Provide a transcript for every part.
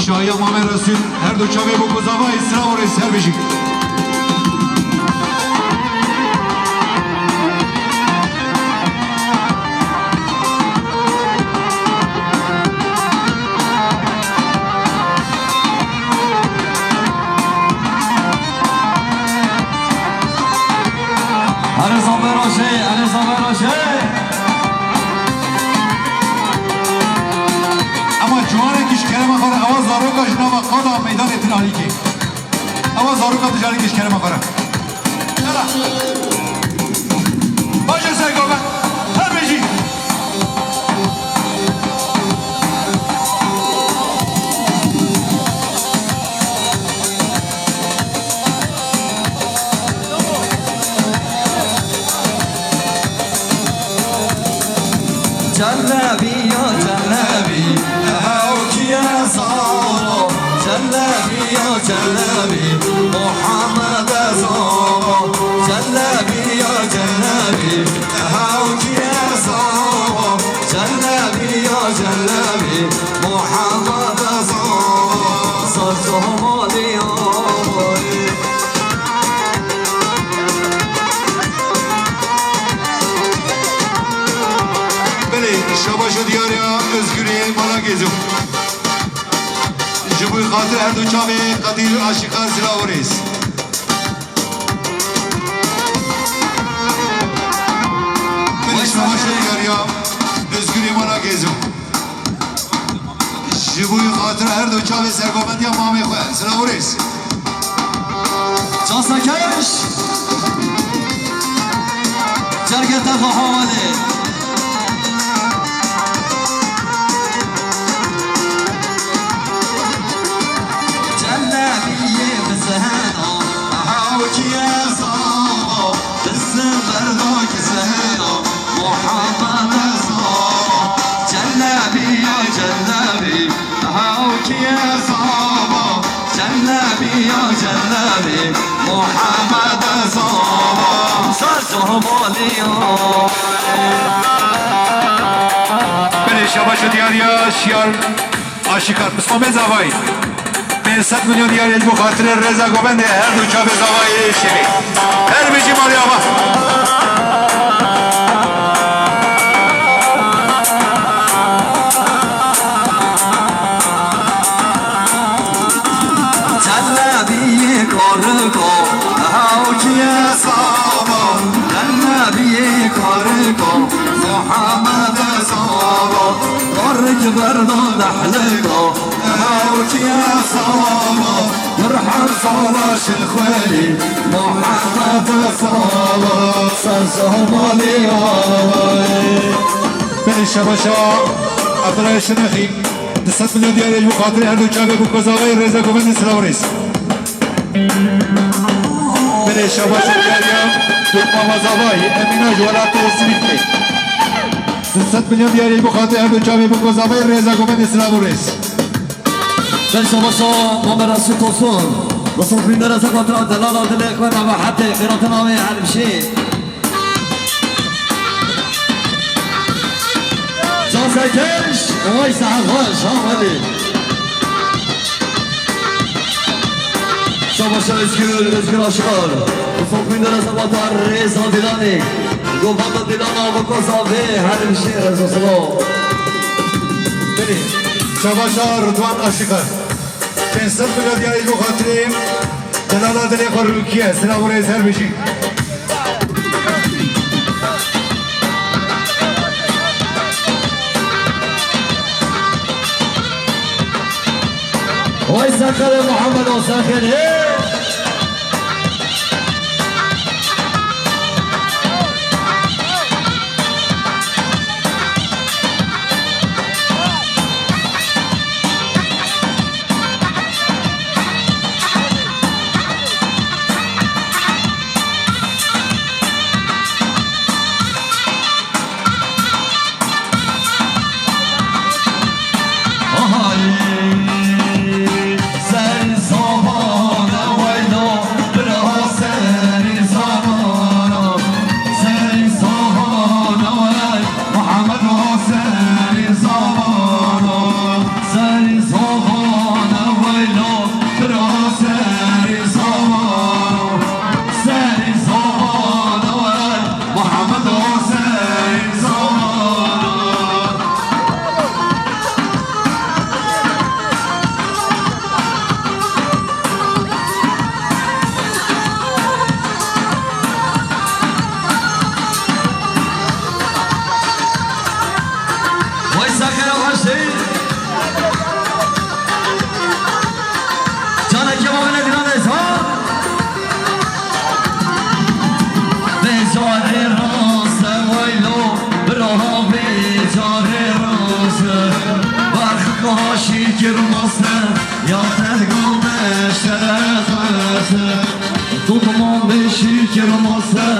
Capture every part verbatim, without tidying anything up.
Şahiya Mame Resul, her du çavê bo kozavayê, silav û rêz, her bijî. Erê Zafera jê, erê Zafera jê. Ema ciwanek ji kerema xwe re, ewa zaroka ji nava qada meydanê Tinalîkê. Ewa zaroka tu carekê ji kerema xwe re. Yala. Baş e Sergo be. Her bijî. Celebî ya celebî, ew kî ye zava? Celebî ya celebî, Muhammed e zava. Celebî ya celebî, ew kî ye zava? Celebî ya celebî, Muhammed e zava. Sar Somalî ya. Belê, şabaş û diyariya Özgürê mala Gêzo. Ji bo xatir her du çavê Qedîr Aşîqan, silav û rêz. Belê, şabaş û diyariya Özgürê mala Gêzo. Ji bo xatir her du çavê sergovendiya mamê xwe. Silav û rêz. Çasekeş. Cergeta xwe havalê. Celebiyê bizehena, hewkiye zava. Dizim berda ki zehra, Muhammed zava. Celebî ya celebî, hewkiye zava. Celebî ya celebî, Muhammed zava. Sar Somalî ya. Belê, şabaş û diyariya şiyar. Aşîqan Mislamê Zavayî. Pênc sed milyon diyarê ji bo xatirê rêza govendê her du çavê Zavayê şêrê. Her bijî malê ava. Celebiyê kariko, hewkiye zava. Celebiyê kariko, Muhammed zava. Karik berda dehlika, Hewkiye sava, Mirhem sava şilxwelî, Muhammed sava, ser Somalî avayê. Belê şabaşa Abdullah Şinexî, du sed milyon diyarê ji bo xatirê her du çavê bo kozavayê rêza govendê silav rêz. Belê şabaşa diyariya Dutmama Zavayê, Emîna ji welatê Swîdrê. Du sed milyon diyarê ji bo xatirê her du çavê bo kozavayê rêza govendê silav û rêz. Ser şabaşa Mamer Reşîd Tosun, Resul Xwîndere Zekatra, delala dilê xwe nevehetê, qîratina wê her bişî. Can Serkeş, vay seher xweş, ha welî. Şabaşa Özgür, Özgür Aşkar. Resul Xwîndere Zekatra, rêza dilanê. Govanda dilana, vokoza vê, her bişî rêza silo. Belê, şabaşa Rıdwan Aşıkar. Pênc sed milyon diyarê ji bo xatirê delala dilê xwe Rûkiye. Silav û rêz, her bijî. Vay Serxerê Muhammed o Serxerê. Ya te digam beştere xweste, tu diman beşî kirmase,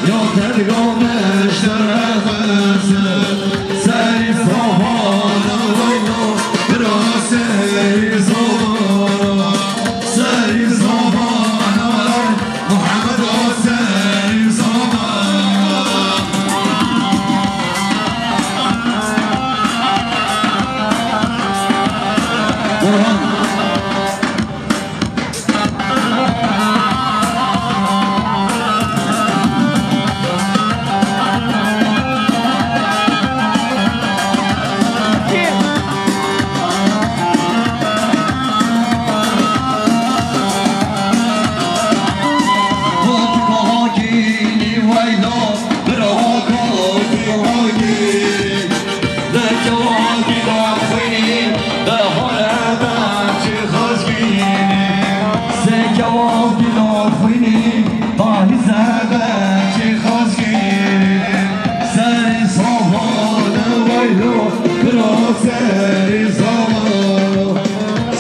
ya te digam beştere xweste. Serî zavana weylo, bira serî zavana, serî zavana, Muhammed o serî zavana. Burhan.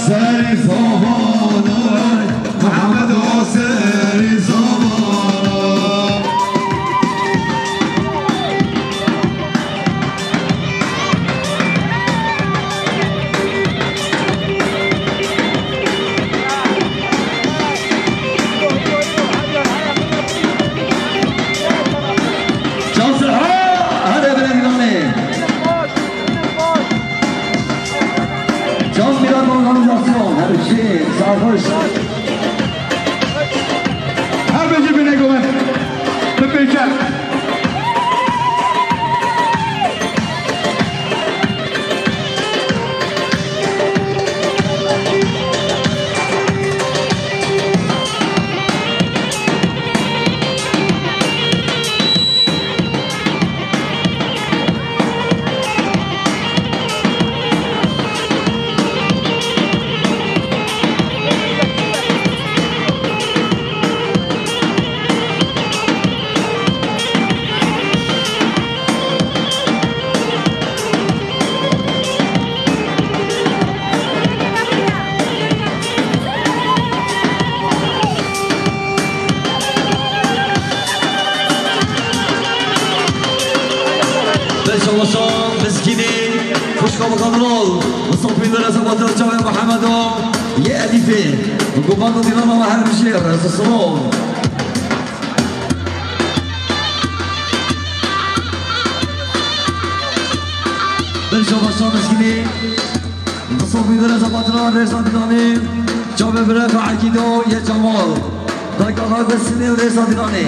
Serî zavana, Muhammed o serî zavana. Çav ser, ha, hadi bire dilanê. Çav Miran Organizasyon, her şey, sarhoş. Her bêjî bine gomet. Bipêçe. Beşa weşa Mizgînê, xwişka Miran Miral, Mistafî Dereza Batir, çavê Mihemedo yê Elîfê, bi guvan û dînana me her bijî, rêz û silav. Beşa weşa Mizgînê, Mistafî Dereza Batir, rêza dînanê, çavê bire Fe'ekîdo yê Cemal, dayka xwe bi sinê û rêza dînanê.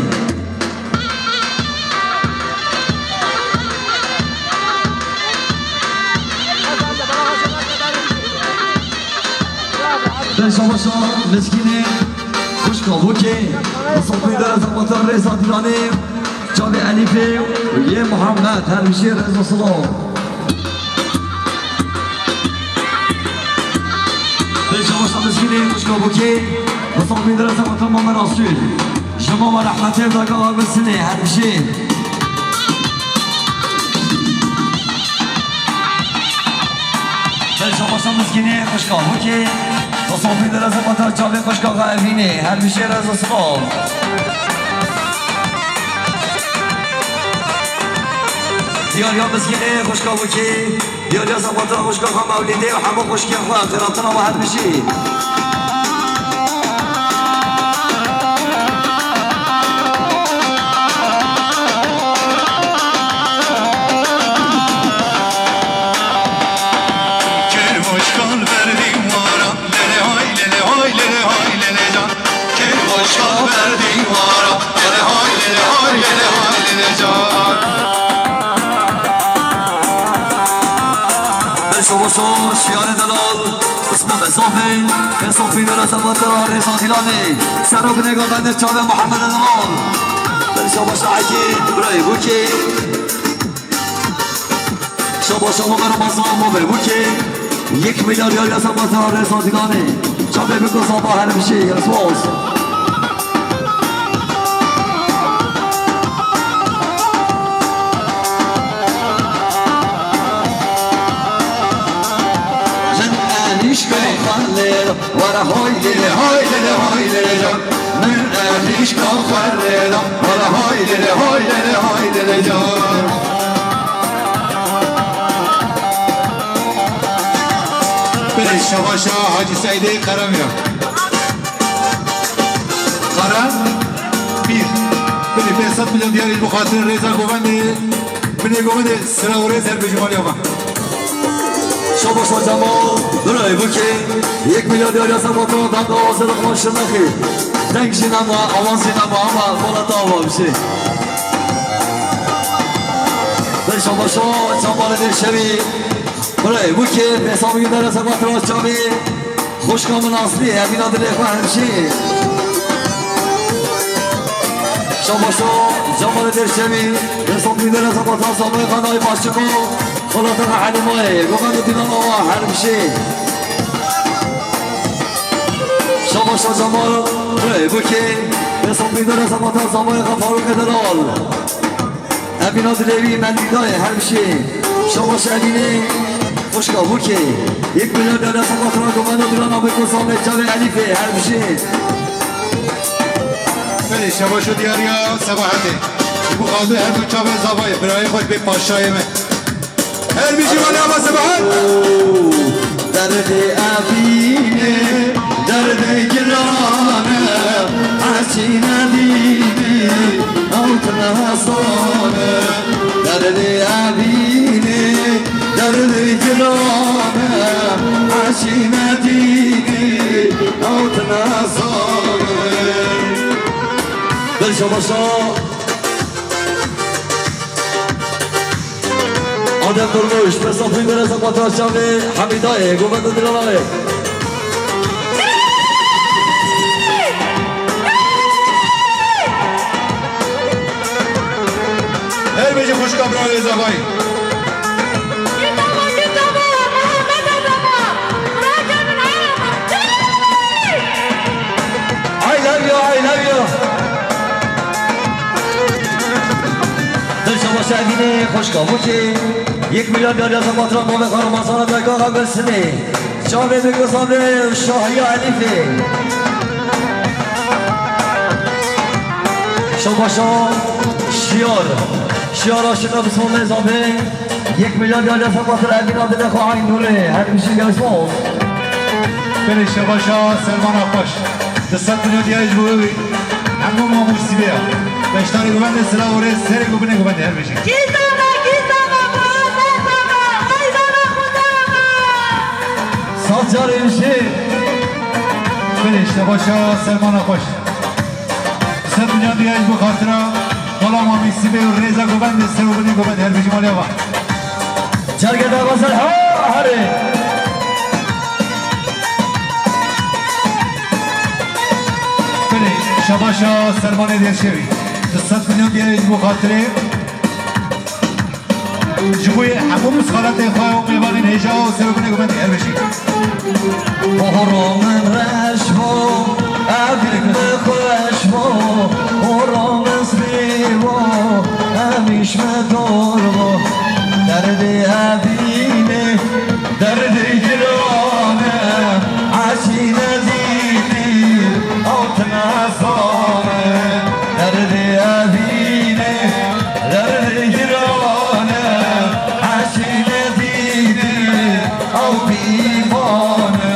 Beşa weşa Mizgînê, xwişka Bûkê, Mistafî Dereza Batir, rêza dînanê, çavê Elîfê yê Muhammed, her bijî, rêz û silav. Beşa weşa Mizgînê, xwişka Bûkê, Mistafî Dereza Batir, Mamer Asûl. Ji mama rehmetê dayka xwe bi sinê, her bijî. Beşa weşa Mizgînê, xwişka Bûkê, Mistafî Dereza Batir, çavê xwişka xwe Evînê, her bijî, rêz û silav. Diyariya Mizgînê, xwişka Bûkê, Diyariya Zebatira xwişka xwe Mewlîdê û hemû xwişkên xwe, xêratina we her bijî. Kêr xwişkan berdî wara, lele hay, lele hay, lele hay, lele can. Kêr xwişkan berdî wara, lele hay, lele hay, lele hay, lele can. Beşo boşo şiyarê delal, Osman Bezofê, Bezofê dere Zebatira rêza dîlanê, sero binêga bende çavê Muhammed delal. Beşo boşo Ekî, Ibrahîm Bûkê. Şaba şaba Ramazan Mobê Bûkê. Yek milyar ya Zebatira rêza dîlanê. Çavê biko saba her bir şey, ya spas. Jin enîşka Xalê, were hoy lê lê, hoy lê lê, hoy lê lê can. Min erîşka xwe rê da, were hoy lê lê, hoy lê lê, hoy lê lê can. Belê şebaşa Hacî Seîdê Qeremî ya. Qerem, bir. Belê pênc sed milyon diyarî ji bo xatirê rêza govendê. Binê govendê sira û rêz her bijî maliya me. Şabaş Cemal, birayê bikê. Yek milyar diyar yasa patron, dam da awazê rixma şirnexê. Deng jî nema, awaz jî nema, ama xolata ava bir şey. Ben şabaşa Cemalê Dêrşevî. Birayê bikê, pêsa bigî dere sebat rast çavê. Xwişka min Aslî, Emîna dilê xwe hemşî. Şabaşo, Cemalê Dêrşemî, Resatî dere sebat rast Amayê Xanayê Başçiko. Xolata Elîmayê, Govend û Dîlan Awa hemşî. Şabaşo Cemal, rê bikê, Resatî dere sebat rast Amayê Xan Farûkê Delal. Emîna dilê wî Melîdayê her bijî. Şabaş Emînê, xwişka Bûkê. Yek milyar dere sebat rast Govend û Dîlan Awa Kosanê çavê Elîfê her bijî. Belê, şabaş û diyariya Sebahetê. Ji bo xalê her du çavê zavayê, birayê xwe bê paşayê me. Her bijî mala me Sebahet. Derdê Evînê, derdê giran e, Hesîne dînî, ew tine hestan e. Derdê Evînê, derdê giran e, Hesîne dînî, ew tine hestan e. Bil şabaşa. Adem Durmuş, Fesat Uygar, Esat Batar Çavê, Hemîdayê, Govend û Dîlan Awa. Her bijî xwişka bira Rêza Xwayî. Kitaba, kitaba, Muhammed Adama, Raja min Arama. I love you, I love you. Dilşabaş Evînê, xwişka Bûkê, yek milyon diyar yasa patron, bavê Xanimazana, Dekaxa Gulsinê, çavê Dikosavê, Şahiya Elîfê. Şabaşa Şiyar, Şiyara şina bi sonê zavê, yek milyon diyar yasa patron, Evîna dilê xwe Aynurê, her bijî gelsoz. Belê şebaşa Selman Akbaş. Di sed milyon diyar ji bo wî. Hemû mamûsîbê ya. Beşdarê guvendê silav û rêz serê gubinê guvendê her bijî. Kîtana, kîtana, Muhammed Baba, Haydara Xudama. Saz carê bijî. Belê şebaşa Selman Akbaş. Di sed milyon diyar ji bo xatira. Mala mamîsîbê û rêza guvendê ser û binê guvendê her bijî maliya va. Cergeda xwe ser ha herê. Belê, şabaşa Selmanê Dêrşevî. Di sed milyon diyarê ji bo xatirê. Ji bo hemû misxalatê xwe û mêvanên hêja û serokê guvendê her bijî. Horo min reş bo, evîr min xweş bo, horo min spî bo, hemîş min dor bo. Derdê Evînê, derdê giran e, Hesîne dînî, ew tine hestan e. Derdê Evînê, derdê giran e, Hesîne dînî, ew pîvan e.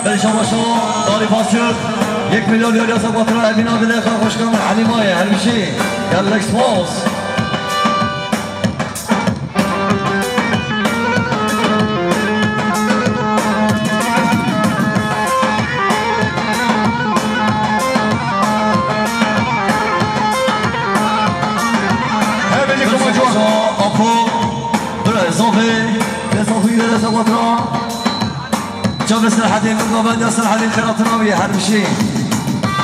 Belê şabaşo, Tarî Basir, yek milyon diyar yasa patron, Evîna dilê xwe xwişka min Helîmayê, her bijî. Gelek spas. Her bijî koma ciwan. Apo, bira, zafê, destafî dere sewatra. Çavê Serhedê min, Govenda Serhedê, xêratina wî her bijî.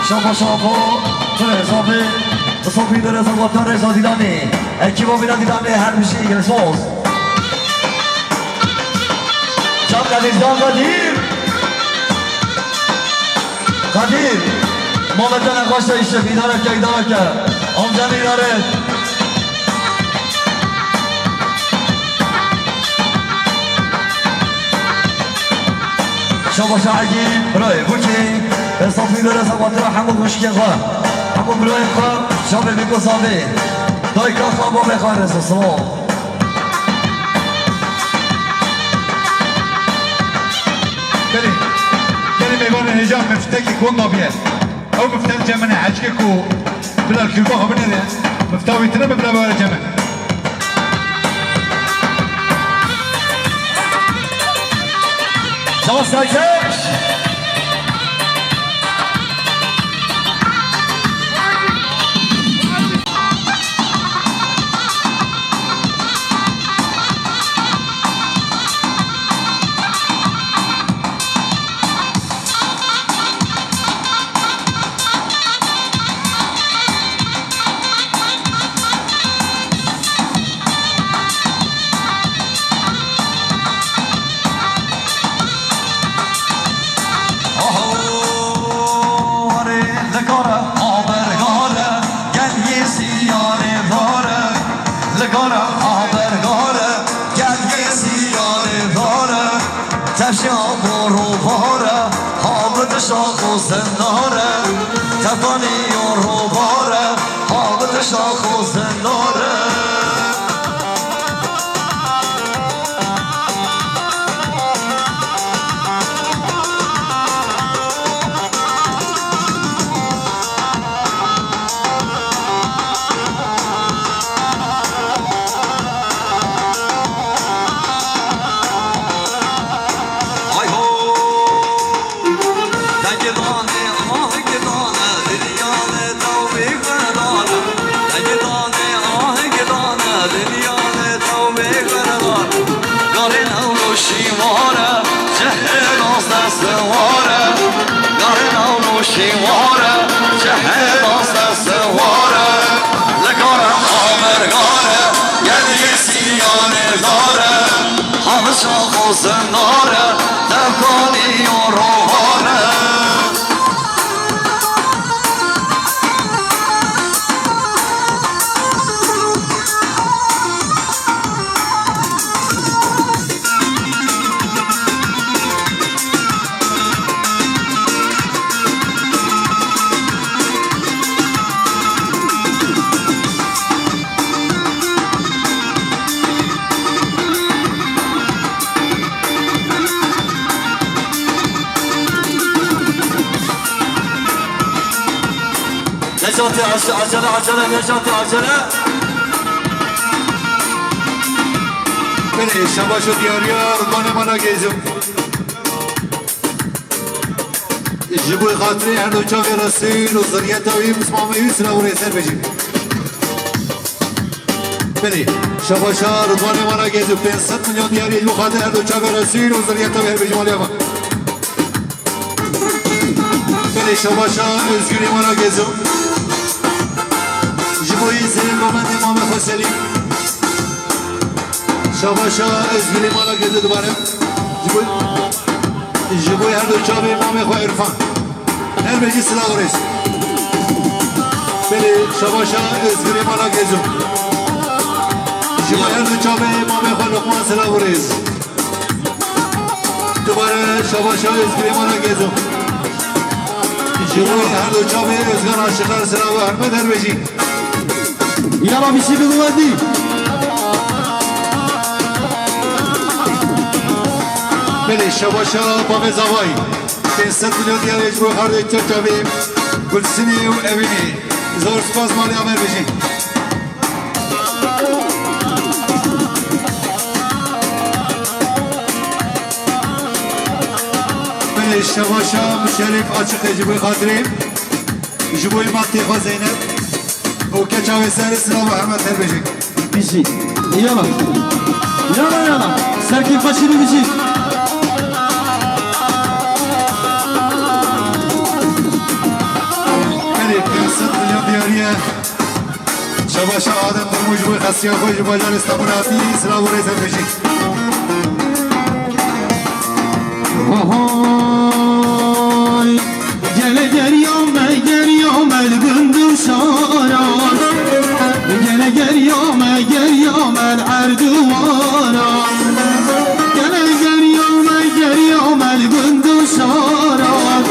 Şabaş Apo, tu rêza bî, tu sopî de rêza watan rêza Dîlanê. Ekîba wî de Dîlanê her bijî, gelsoz. Ça Qedîrcan Qedîr. Qedîr. Mala te nexweş e, îşev îdare ke, îdare ke. Amcan îdare. Şabaş Egî, birayê Burkî. Estağfirullah, sabahtıra hemû xweşikên xwe. Hemû birayên xwe, şavê bîko zavê. Dayka xwe, babê xwe rêz û silav. Belê, gelê mêvanê hêja miftekî gond dabiye. Ew mifte li cem min e, heçkê ku bila li kîrba xwe binêre, mifta wî tune be bila biwere cem min. Çawa serkeş? Aho, warê li kar e, habergar e, gel yê siyarê dar e. Li kar e, habergar e, gel yê siyarê dar e. Tevşa xwe robar e, ha bi tişa xwe zindar e. Tevaniya robar e, ha bi tişa xwe zindar e. Ay ho! Dengê danê, ahengê dane, dinya li dawî xwe dane. Dengê danê, ahengê dane, dinya li dawî xwe dane. Garên ew nûşî war e, cehê nas dest war e. Garên ew nûşî war e, cehê nas dest war e. Li kar e, habergar e, gel yê siyarê dar e. Hemşa xwe zindar e, tevkaniya rohan e. Necati, ace-, acele, acele, Necati, acele. Belê, şabaş û diyariya Rûdwanê me nagêzim. Ji bo xatirê her du çavê Resûl û ziriyeta wî, mismamê wî silav û rêz bêjin. Belê, şabaşa Rûdwanê me nagêzim, pênc sed milyon diyarî ji bo xatirê her du çavê Resûl û ziriyeta wî her bêjin maliya me. Belê, şabaşa Özgürê me nagêzim. Ji bo yî zirê Romendê Mamê xwe Selîm. Şabaşa Özgürê me nagêzim dubare. Ji bo, ji bo her du çavê mamê xwe Irfan. Her bêjî silav û rêz. Belê, şabaşa Özgürê me nagêzim. Ji bo her du çavê mamê xwe Lokman silav û rêz. Dubare şabaşa Özgürê me nagêzim. Ji bo her du çavê Özgan Aşıklar silav û hurmet her bêjî. Yala bişî bi wendî. Belê, şabaşa Bavê Zavayî. Pênc sed milyon diyarê ji bo her du çavê Gulsinê û Evînê. Zor spas maliya me bêjî. Belê, şevaşa Muşerif Açık e ji bo xatirê, ji bo matê xwe Zeynep û keça wê ser silav û hurmet her bêjin. Bijî. Yala. Yala, yala. Serkê xweşî bibijî. Belê, pênc sed milyon diyariye. Şebaşa Adem Durmuş ji bo xesiya xwe ji bajarê Stenbolê hatî, silav û rêz bêjî. Gund û şaran,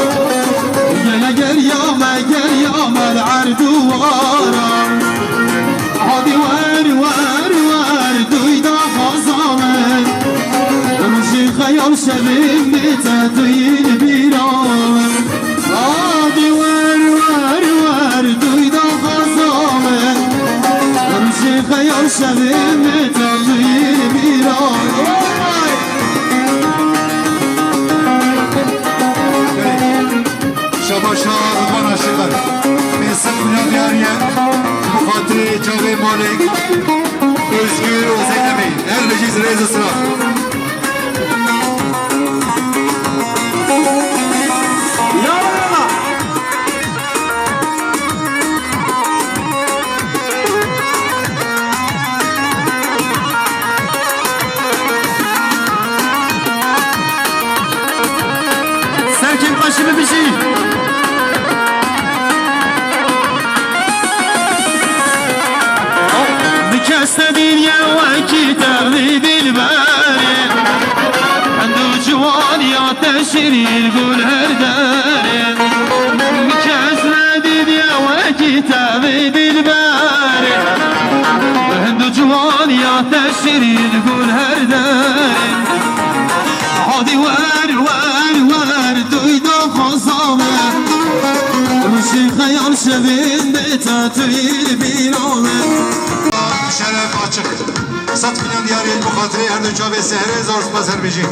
gele geriya me, geriya me li erd û waran. Hadî wer, wer, wer, duy daxwaza min. Rojê xeyal şevên bê te, tu yî li bîra min. Hadî wer, wer, wer, duy daxwaza min. Rojê xeyal şevên bê te, tu yî li bîra min. Şabaşa Ridvan Aşiqer. Pênc sed milyon diyariye. Bi xatirê çavê Malik, Özgür û Zeynebê. Her bijî rêz û silav. Ya Allah! Serkên xweşî bibijî. Bi kes nedîtiye wekî te vî dilberê. Hend û ciwaniya te şirîn gul her derê. Kes nedîtiye wekî te vî dilberê. Hend û ciwaniya te şirîn gul her derê. Hadî wer, wer, wer, duy daxwaza me. Rojê xeyal şevên bê te, tu yî li bîra me. Şeref açık. Sed milyon diyariyên bi xatirê her du çavê Sehrê, zor spas her bijî.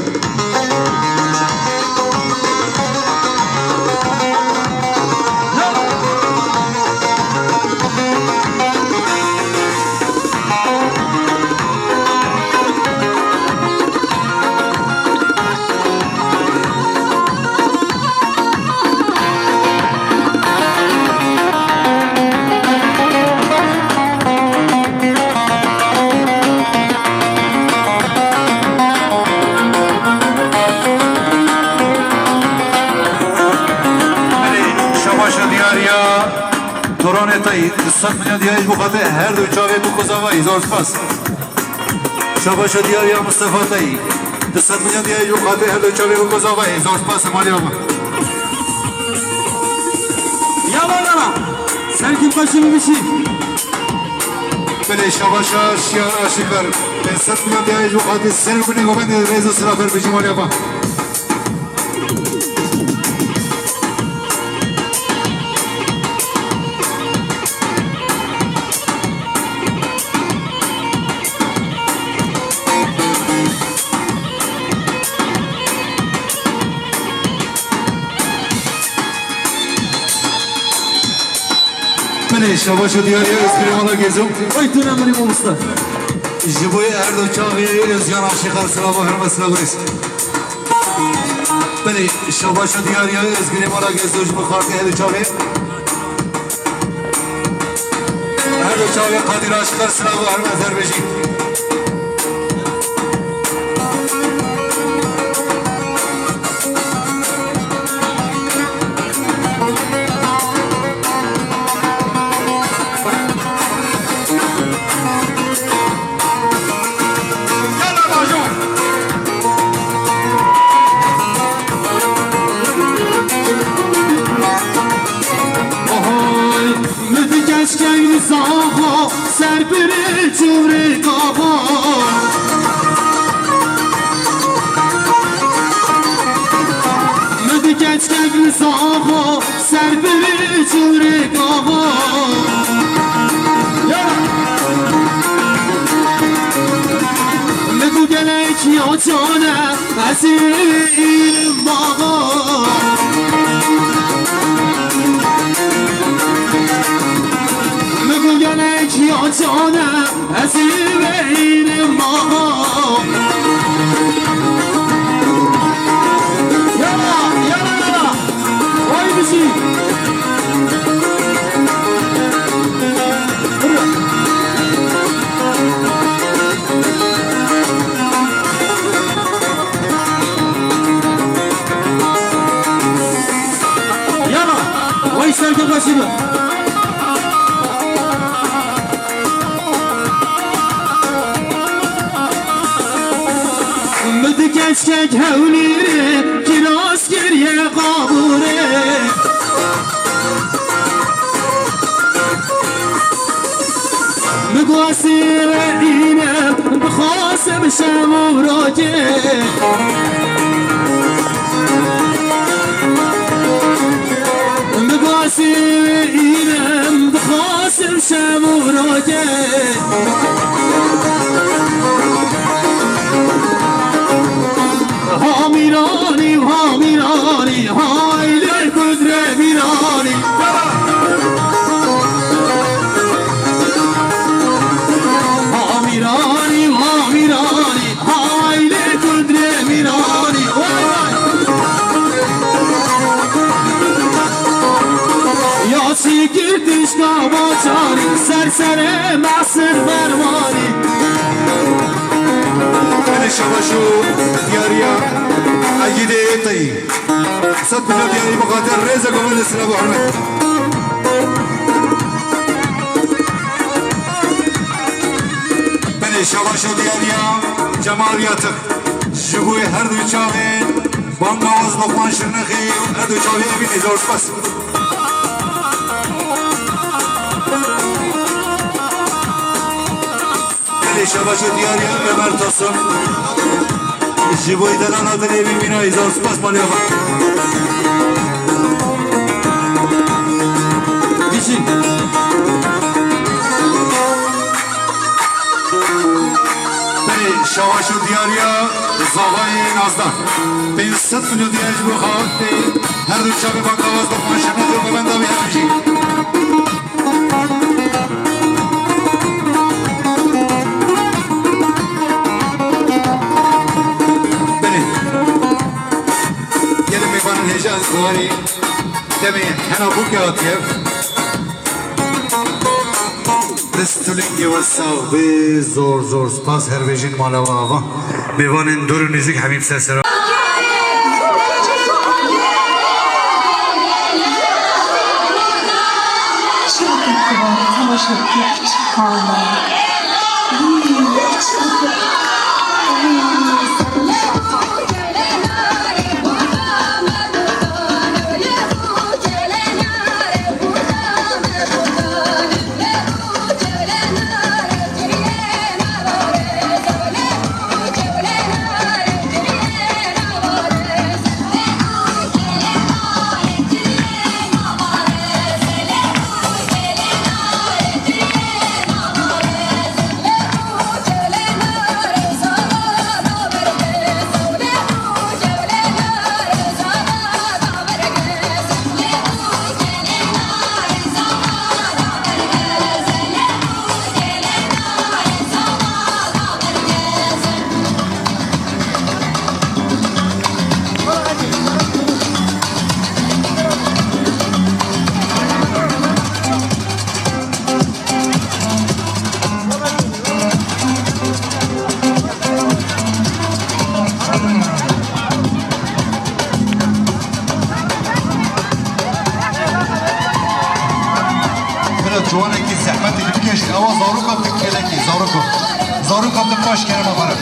Belê, şabaşa diyariya Toranê tayî, du sed milyon diyarî ji bo xatirê her du çavê Biko Zavayî, zor spas. Şabaşa diyariya Mistefa tayî, du sed milyon diyarî ji bo xatirê her du çavê Biko Zavayî, zor spas, Maliya min. Yala, yala. Serkî xweşî bibişî. Belê, şabaşa Şiyar Aşiqer. Pênc sed milyon diyarî ji bo xatirê ser û binê govendê rêz û silav her bijî, Maliya min. Belê, şabaş û diyariya Özgürê mala Gezo. Ay, tu ne mirî mamoste. Ji bo her du çavê Özcan Aşiqer, silav û hurmet, silav û rêz. Belê, şabaş û diyariya Özgürê mala Gezo ji bo xatirê her du çavê. Her du çavê Qadir Aşiqer, silav û hurmet, her bijî. Ohoy, mi di keçkek li saxo, ser pirê çûrê kaxo. Mi di keçkek li saxo, ser pirê çûrê kaxo. Ya! Mi got gelek ya cane, ez ê înim baxa. Mi got gelek ya cane, ez ê veynim baxa. Yala, yala, yala. Vay bizi. Yala, vay serkefesini. Mi di keçkek hewlîrê kira Min gosî îne bixwasim şev û rojê. Min gosî îne bixwasim şev û rojê. Ha Mîranî, ha Mîranî, hay lê kudrê Mîranî. Ha Mîranî, ha Mîranî, hay lê kudrê Mîranî. Vay vay. Ya çî kir dişka bacarî, ser serê mesir merwanî. Belê şabaş û diyariya Egîdê Êteyî. Sed milyon diyarî bi xatir rêzek û min li silav û hurmet. Belê şabaş û diyariya Cemal Yatık. Ji bo her du çavê Bangawaz Lokman Şirnexî û her du çavê Emînê zor spas. Belê şabaş û diyariya Ömer Tosun. Ji bo delala dilê wî mîna îzar spas malê xwe. Dijî. Belê şabaş û diyariya Zavayê Nazdan. Pênc sed milyon diyar ji bo xwe. Her du çavê Bangawaz Lokman Şirnexî û govenda wî hev jî. Belê. Gelê mêvanên hêja ez guharî demê hena bûke hatiye. Dest û lingê we sax be, zor zor spas, her bijîn mala we ava. Mêvanên dûr û nêzîk hemî bi ser sera. Bira ciwanekî zehmetê bikeş, ewa zaroka bi kelekî, zaroko. Zaroka bi paş kerema xwe re.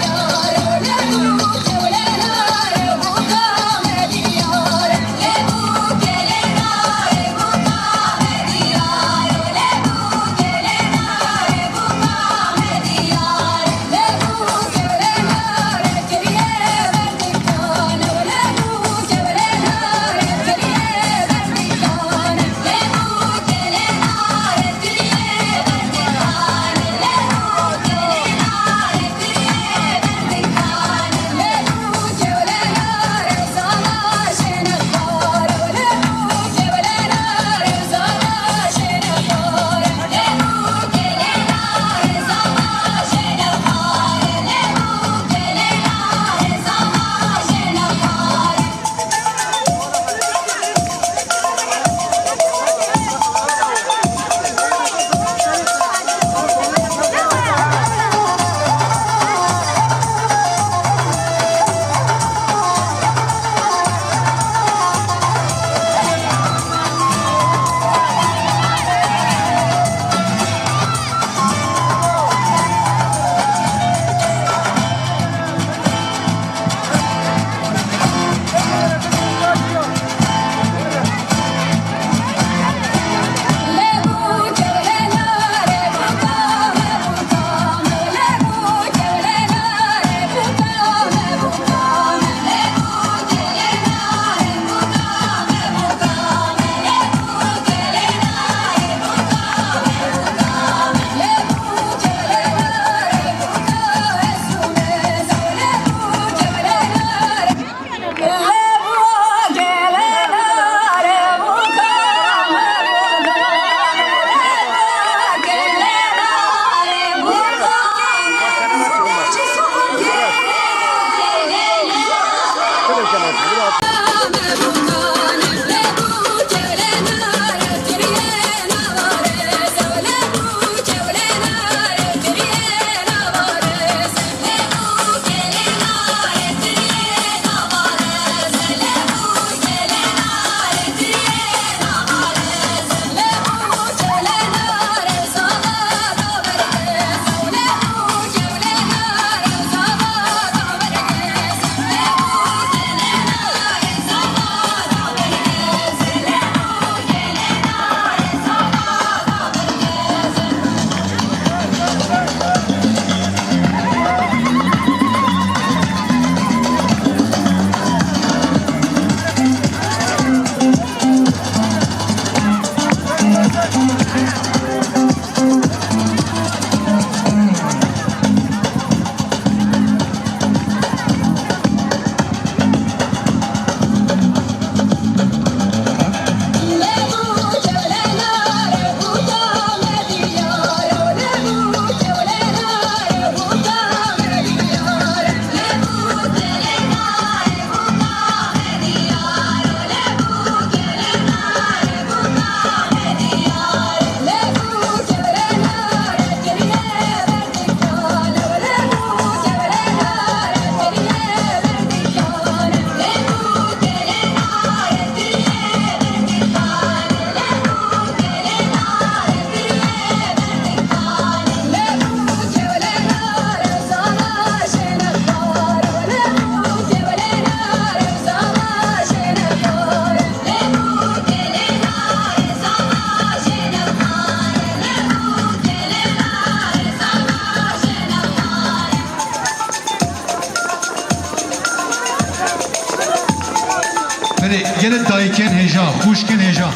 Belê, gelek dayikên hêja, xwişkên hêja.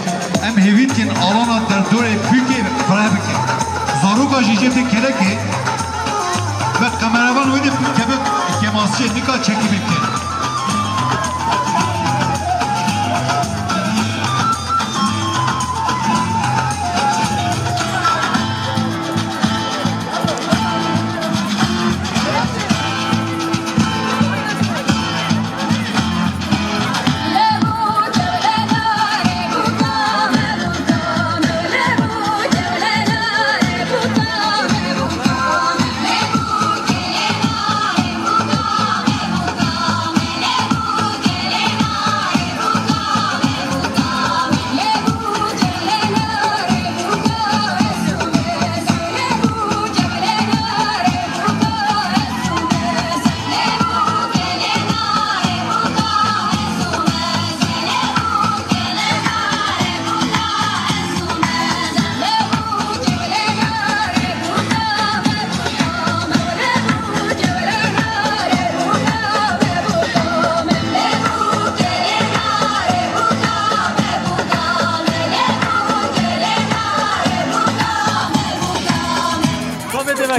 Em hêvî dikin alana derdorê pûkê fireh bikin. Zaroka jî jê tê kerekê. Ve kameraman wê de keve kêmasiyê nika çekî bikin.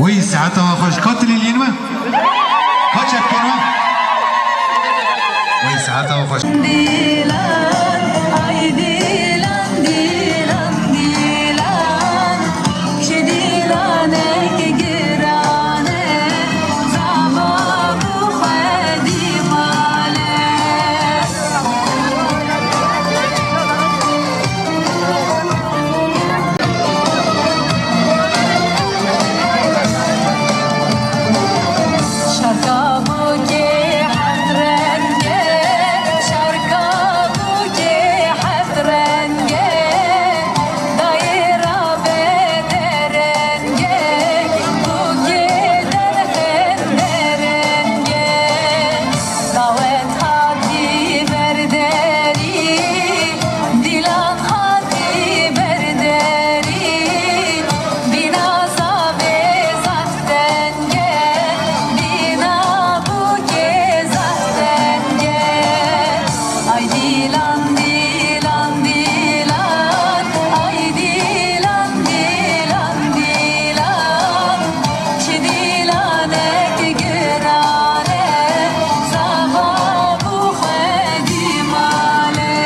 Wî saeta we xweş. Ka tilîliyên we? Ka çepkên we? Wî saeta we xweş. Dîlan, ay dîlan, dîlan, dîlan. Ji dîlanek giran e, zava bû xwedî mal e. Şerka bûkê heft reng e, şerka bûkê heft reng e, dayê rabe derengê, bûkê derxin derengê. Dawet hatî ber derî, dîlan hatî ber derî, bîna zavê zaf teng e, bîna bûkê zaf teng e. Ay dîlan, dîlan, dîlan, ay dîlan, dîlan, dîlan. Ji dîlanek giran e, zava bû xwedî mal e.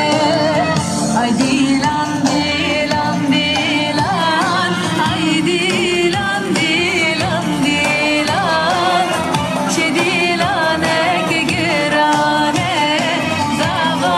Ay dîlan, dîlan, dîlan, ay dîlan, dîlan, dîlan. Ji dîlanek giran e, zava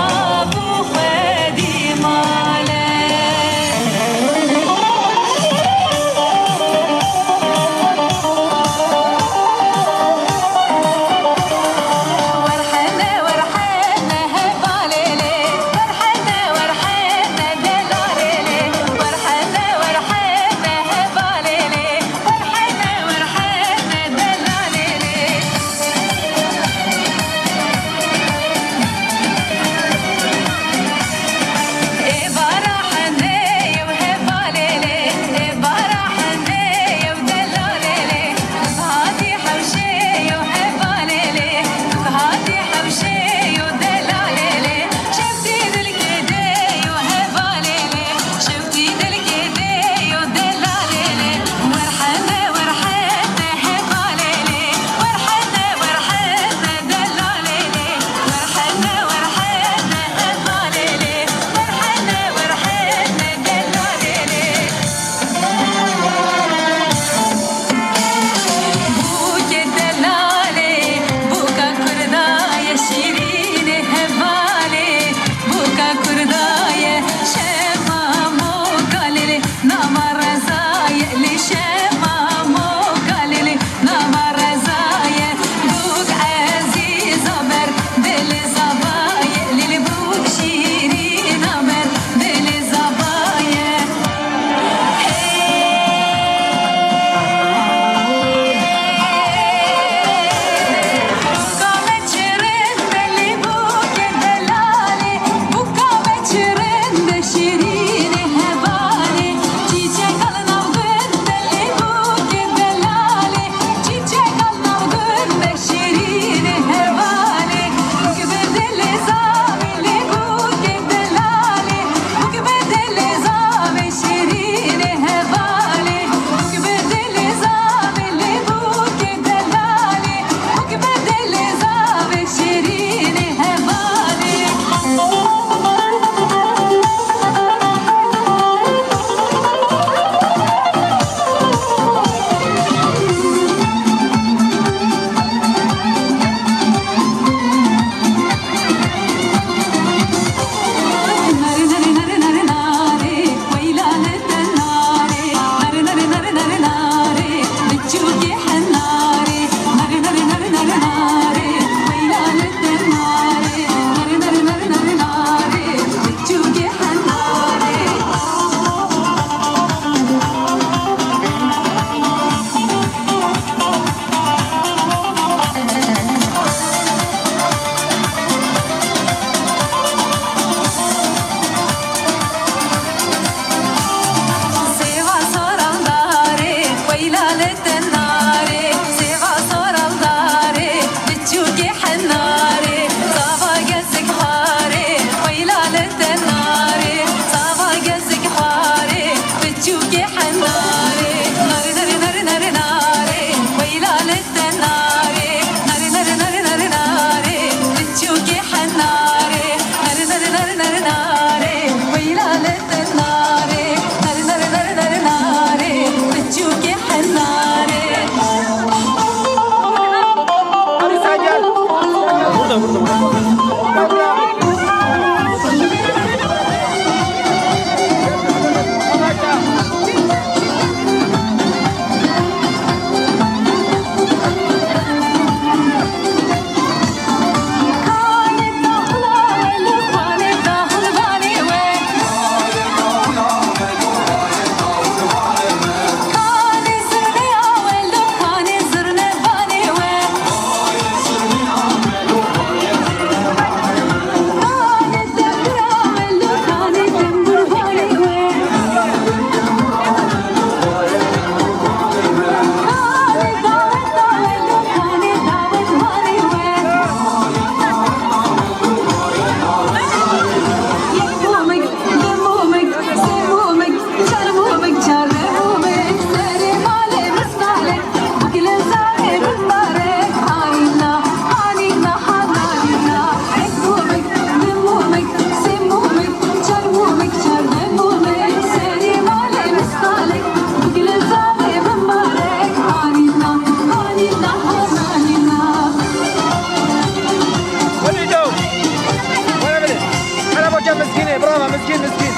Bravo, mizgîn, mizgîn.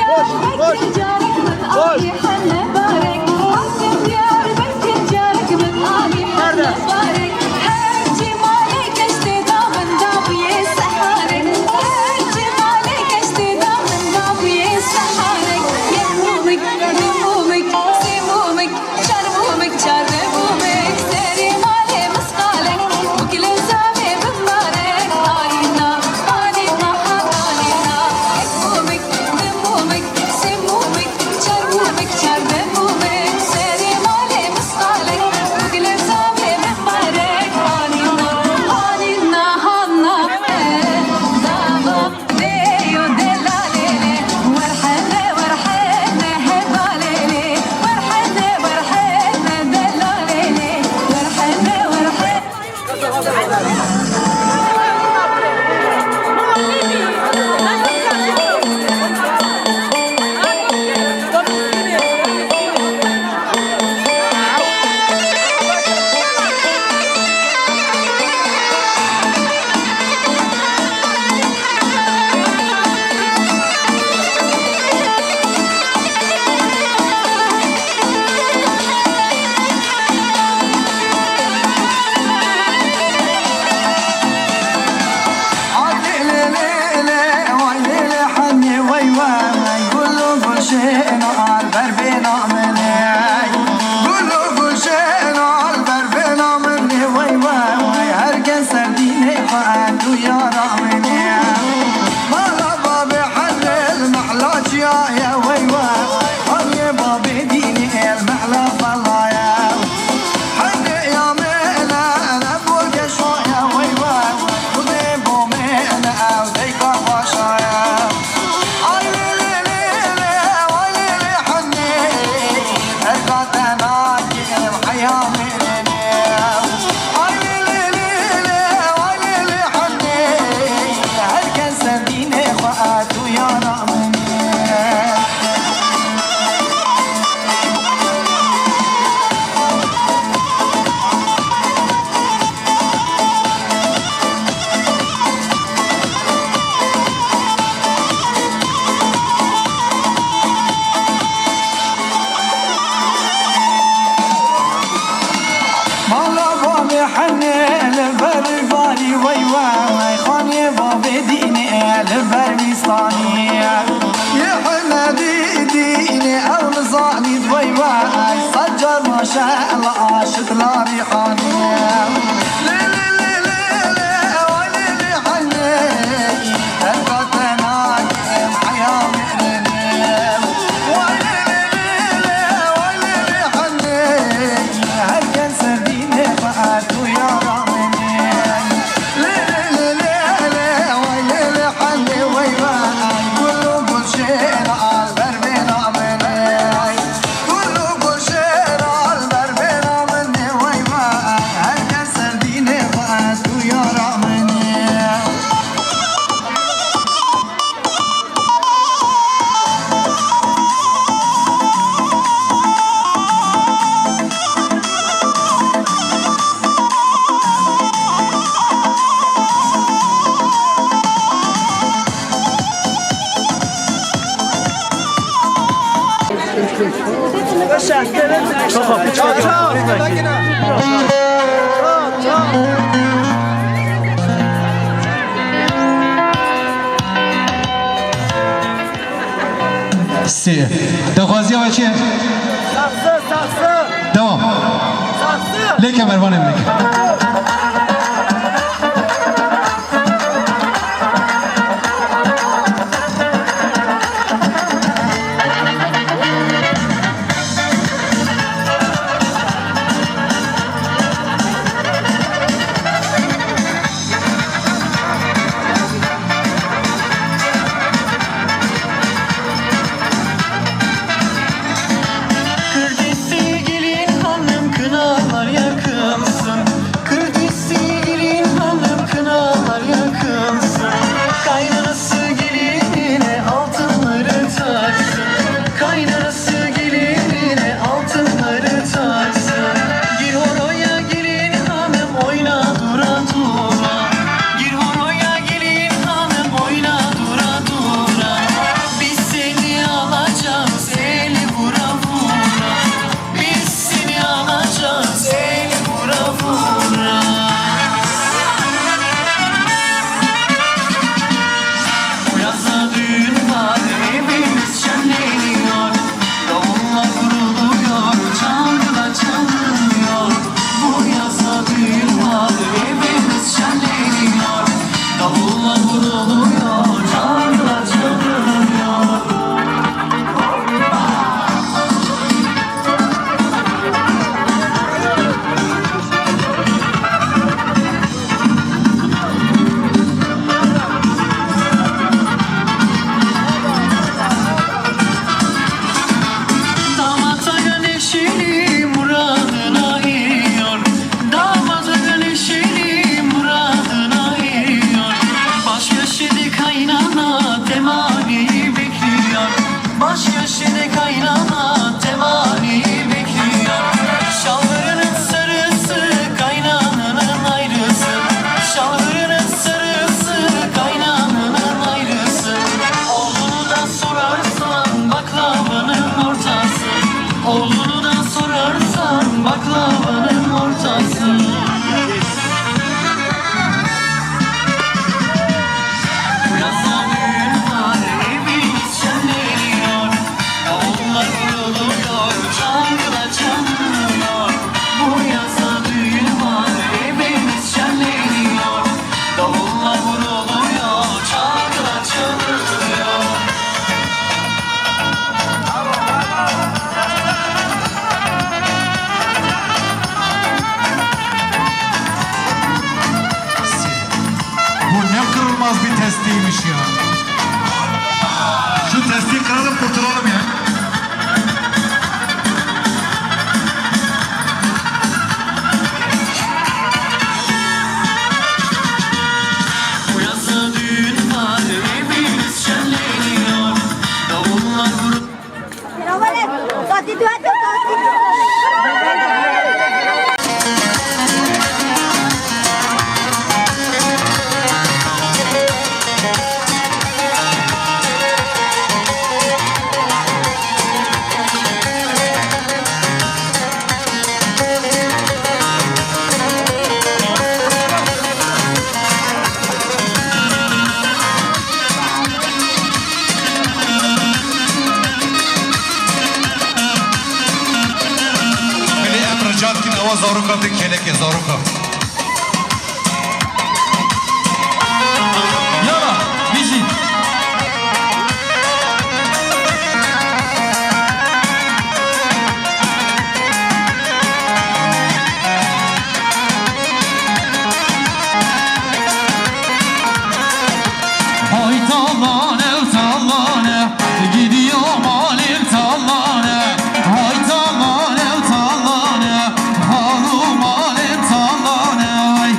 Boş, boş, boş. Nerede? Mala bavê Henê li ber barî wey wey, xanê bavê Dînê li ber wîstanî. Yê Hemedî Dînê ew nizanî wey wey, sed car maşe'la aşit la Rîhanî. Lê lê lê lê lê, wey lê lê Henê, terka te nakim heya mêrê. Sê. Daxwaziya we çi ye? Saxsı, saxsı. Devam. Saxsı. Lê kemervanê min. Kırdisi gelin hanım kınalar yakılsın. Az bir testiymiş ya. Şu testiyi kıralım, kurtulalım ya. Bu yaz düğün var, evimiz şenleniyor. Davullar vurur. Belê, em rica dikin, ewa zaroka te kelek e, zaroka. Yala, bijî. Hay talane, talane, gidiyor malim talane. Hay talane, talane, halım malim talane. Ay.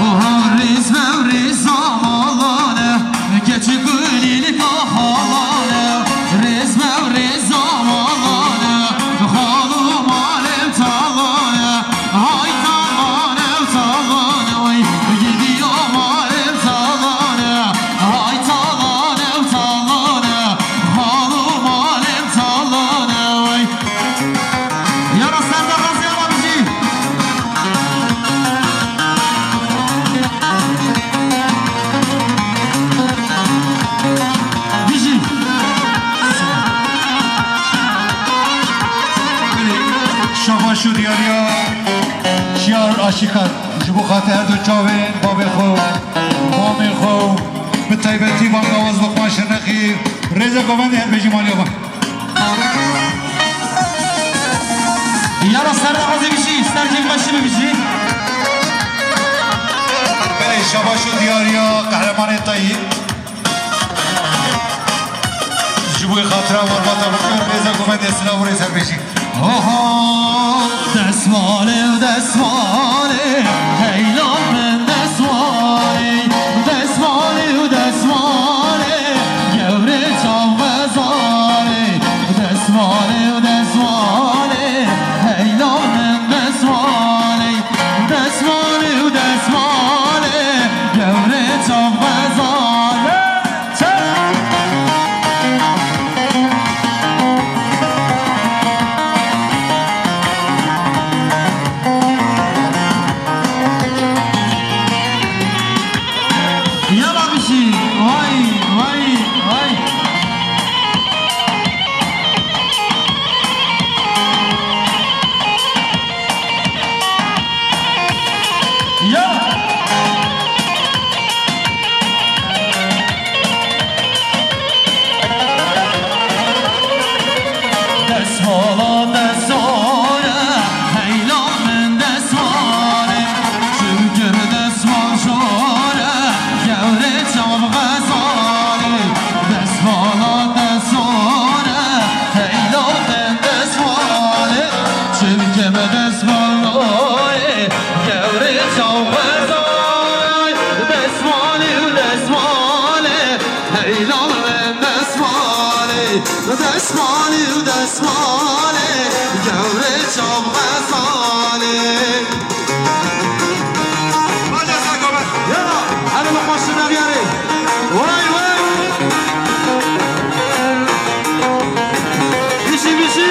Oha, rêz be û rêza malane, keçik û lîlika halane. Rêz be û rêza malane, xalo malê talane. Hay talane, talane, oy, gidiyor malê talane. Hay talane, talane, xalo malê talane, oy. Yara ser de gazê ala bijî. Bijî. Şabaş û diyariya şiyar aşîkan ji bo xatir her du çavên babê xwe, mamê xwe, bi taybetî bangawaz Luqman Şirnexî, rêzek govendê her bêjî maliya me. Yara ser de gazê bijî, ser cîl meşî bibijî. Belê, şabaş û diyariya Qehremanê Tayî. Ji bo xatira malbata bikir, rêzek govendê silav û rêz her bêjî. Oho, destmalê û destmalê, heyla min destmalê, destmalê û destmalê, gewrê çav xezalê, destmalê û destmalê, heyla min destmalê, destmalê û destmalê, gewrê çav xezalê. Yala bişî. Vay, vay, vay. Ya! Destmala destmale, heyla min destmale, çi bikir destmal jore, gewrê çav xezalê. Destmala destmale, heyla min destmale, çi bikir destmal jore, gewrê çav xezalê. Destmalê û destmalê, heyla min destmalê, destmalê û destmalê, gewrê çav xezalê. Baca Sakobe. Ya, hele bak başına bir yere. Vay, vay. Bişî, bişî.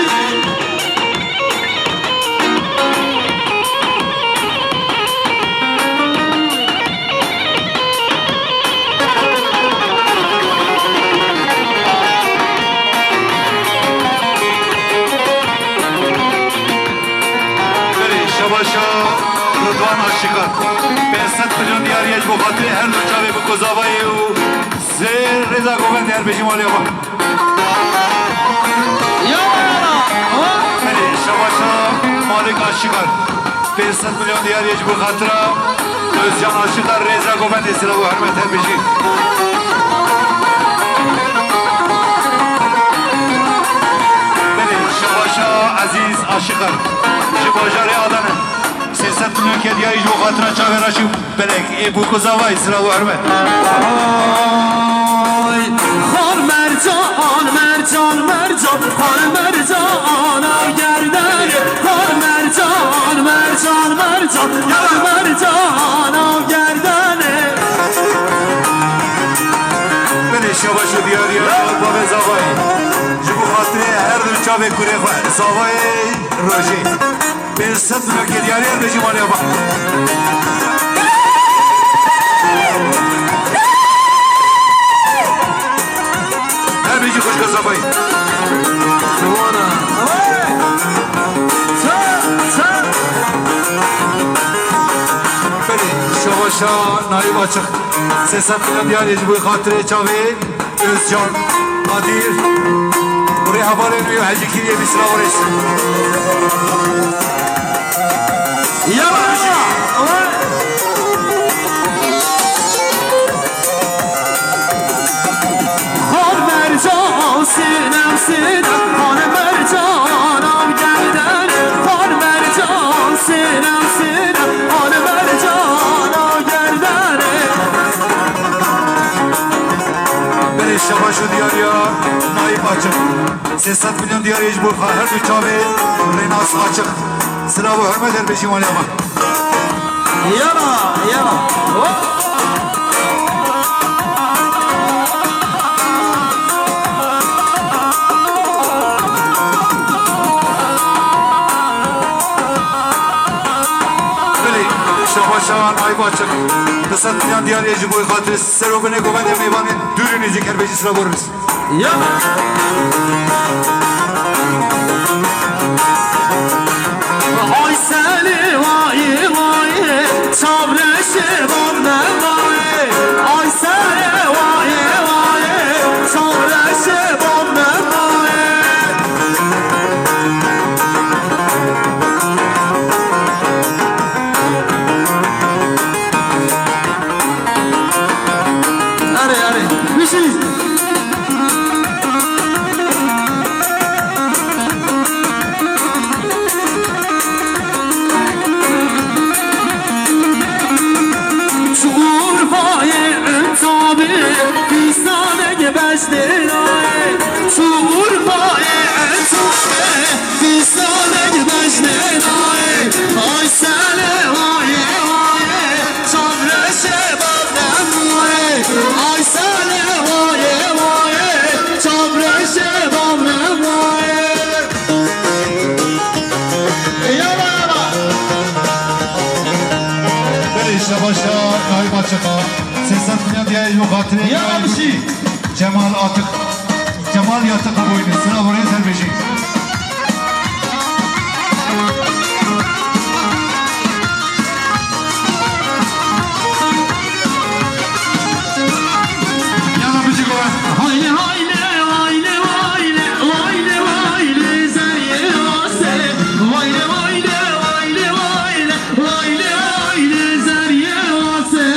Başa Rıdvan Aşıkar. Pênc sed milyon diyariye ji bo xatirê her du çavê bi Kozavayê û sê rêza govendê her bêjî malê xwe. Yala, yala. Ha? Belê, şabaşa Malik Aşıkar. Pênc sed milyon diyariye ji bo xatira Özcan Aşıkar, rêza govendê, silav û hurmet her bêjî. Belê, şabaşa Ezîz Aşıkar. Ji bajarê Adane. Sê sed milyon ke diyarî ji bo xatira çavê reş û belek ê bûk û zavayî, silav û hurmet. Ay, xan Mercan, Mercan, Mercan, xan Mercan, av gerdanê. Xan Mercan, Mercan, Mercan, xan Mercan, av gerdanê. Belê şabaş û diyariya bavê zavayî. Ji bo xatirê her du çavê kurê xwe, zavayê rojê. Pênc sed milyon ke diyariye bêjî malê xwe. Her bêjî xwişka zavayî. Belê, şabaşa Naîb Açık. Sê sed milyon diyarî ji bo xatirê çavê Özcan, Kadir. Buraya havale diyor, Hacı Kiriye bir sıra orası. Ya! Xan Mercan, sinem, sinem, Xan Mercan, av gerdanê. Xan Mercan, sinem, sinem, Xan Mercan, av gerdanê. Belê şabaş û diyariya Naîb Açık. Sê sed milyon diyarî ji bo her du çavê Rênas Açık. Silav û hurmet her bêjî malê xwe. Yala, yala. Hop. Belê, şabaşa Naîb Açık. Du sed milyon diyarî ji bo xatirê ser û binê govendê mêvanê dûr û nêzîk her bêjî silav û hurmet. Ya. Ay serê vayê vayê, çavreşê bavne vayê. Ay serê vayê vayê, çavreşê bavne vayê. Erê, erê. Bişî. Çû Urfayê tabî, pîsaneke beşdênayê. Çû Urfayê tabî, pîsaneke beşdênayê. Ay sele vayê vayê, çavreşê bavne vayê. Ay sele vayê vayê, çavreşê bavne vayê. Yala, yala. Belê şabaşa Naîb Açık'a. Sê sed milyon diye yok hatırı. Yala bir şey. Cemal Atık. Cemal Yatık boynu. Sıra buraya sen beşik. Yana bir cik var. Haydi haydi, haydi, haydi, haydi, haydi, zerye vase. Haydi haydi, haydi, haydi, haydi, haydi, zerye vase.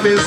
Fêz